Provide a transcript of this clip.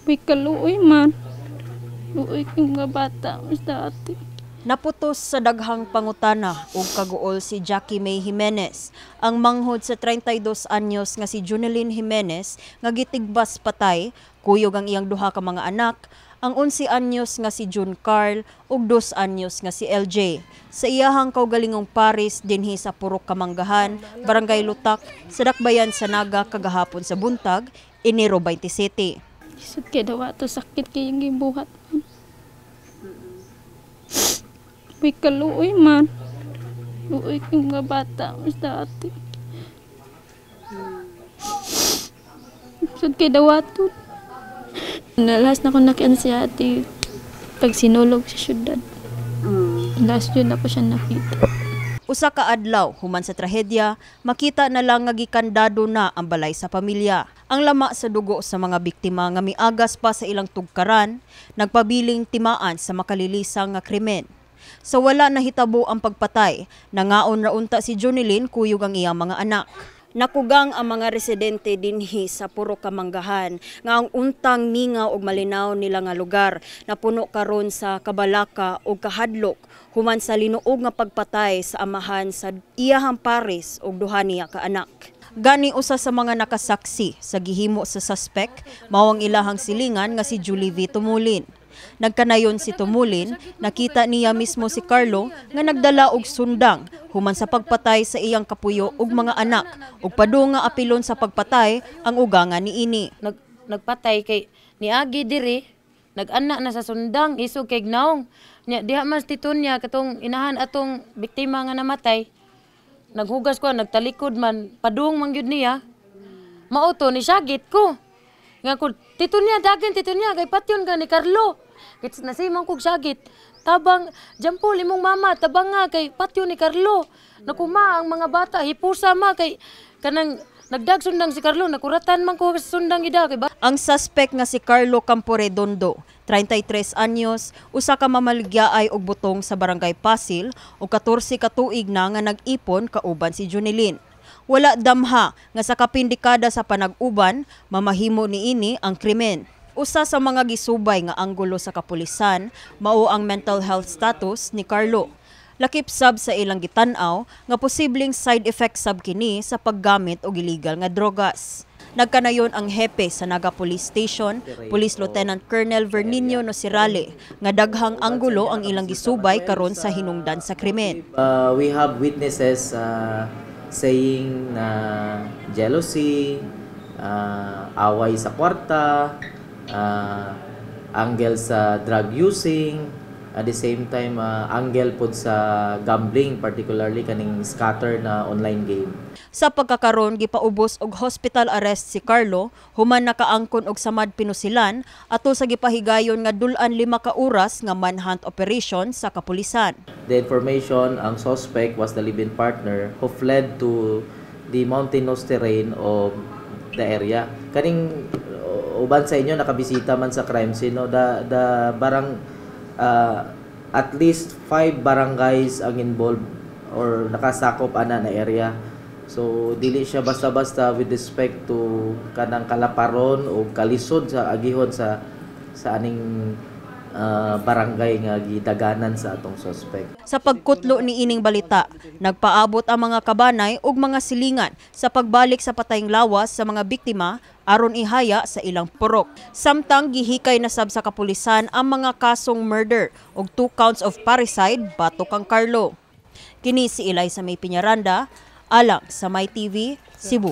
May kaluoy man. Luoy kang mga bata, mas dati. Naputos sa daghang pangutana ug kaguol si Jackie May Jimenez, ang manghod sa 32 anyos nga si Junelyn Jimenez nga gitigbas patay, kuyog ang iyang duha ka mga anak, ang 11 anyos nga si June Carl ug 2 anyos nga si LJ. Sa iyahang kaugalingong paris dinhi sa Purok Kamanggahan, Barangay Lutak, sa Dakbayan sa Naga kagahapon sa buntag, Enero 27. Isod kay daw ato sakit kay yung gibuhat man. May kaluoy man. Luoy kang mga bata, mas dati. Isod kay daw ato. Last na ko nakian si ate pag sinulog sa syudad. Last yun ako siya nakita. Usa ka adlaw human sa trahedya, makita na lang nga gikandado na ang balay sa pamilya. Ang lama sa dugo sa mga biktima nga miagas pa sa ilang tugkaran, nagpabiling timaan sa makalilisang nga krimen. Sa wala nahitabo ang pagpatay, nangaon ra unta si Junelyn kuyog ang iyang mga anak. Nakugang ang mga residente dinhi sa Purok Kamanggahan nga ang untang mingaw og malinaw nila nga lugar napuno karon sa kabalaka og kahadlok human sa linuog nga pagpatay sa amahan sa iyahang pares og duha niya ka anak. Gani usa sa mga nakasaksi sa gihimo sa suspect mao ang ilahang silingan nga si Julie V. Tumulin. Nagkanayon si Tumulin, nakita niya mismo si Carlo nga nagdala og sundang human sa pagpatay sa iyang kapuyo ug mga anak ug padung nga apilon sa pagpatay ang ugangan niini. Nagpatay kay niagi diri, nag-anak na sa sundang isog kay gnaong. Nya diha man tito niya katong inahan atong biktima nga namatay. Naghugas ko, nagtalikod man, padung man gyud niya. Mao to ni syagit ko. Nga ko, tito niya, dagan tito niya, kay patyon ka ni Carlo. Kits nasimang kog syagit. Tabang, jampol imong mama, tabang nga kay patyon ni Carlo. Nakuma ang mga bata, hipusa ma kay kanang nagdagsundang si Carlo, nakuratan man ko sa sundang ida kay ba. Ang suspect nga si Carlo Camporedondo, 33 anyos, usa ka mamaligyaay og butong sa Barangay Pasil ug 14 ka tuig na nga nag-ipon kauban si Junelyn. Wala damha nga sa kapindikada sa panag-uban, mamahimo niini ang krimen. Usa sa mga gisubay nga anggulo sa kapulisan mao ang mental health status ni Carlo. Lakip sab sa ilang gitan-aw nga posibleng side effect sab kini sa paggamit og illegal nga drogas. Nagkanayon ang hepe sa Naga Police Station, Police Lieutenant Colonel Verninio Nocirale, nga daghang anggulo ang ilang gisubay karon sa hinungdan sa krimen. We have witnesses saying na jealousy, away sa kwarta, angle sa drug using, at the same time angle pod sa gambling, particularly kaning scatter na online game. Sa pagkakaron gipaubos og hospital arrest si Carlo human nakaangkon og samad pinusilan ato sa gipahigayon nga dul-an 5 ka oras nga manhunt operation sa kapulisan. The information, ang suspect was the live-in partner who fled to the mountainous terrain of the area. Kaning uban sa inyo nakabisita man sa crime scene, no? The barang at least 5 barangays ang involved or nakasakop ana na area. So dili siya basta-basta with respect to kanang kalaparon o kalisod sa agihon sa aning barangay nga gidaganan sa atong suspect. Sa pagkutlo ni ining balita, nagpaabot ang mga kabanay ug mga silingan sa pagbalik sa patayng lawas sa mga biktima aron ihaya sa ilang purok. Samtang gihikay na sab sa kapulisan ang mga kasong murder ug 2 counts of parricide batok kang Carlo. Kini si Eliza May Piñaranda, alang sa My TV, Cebu.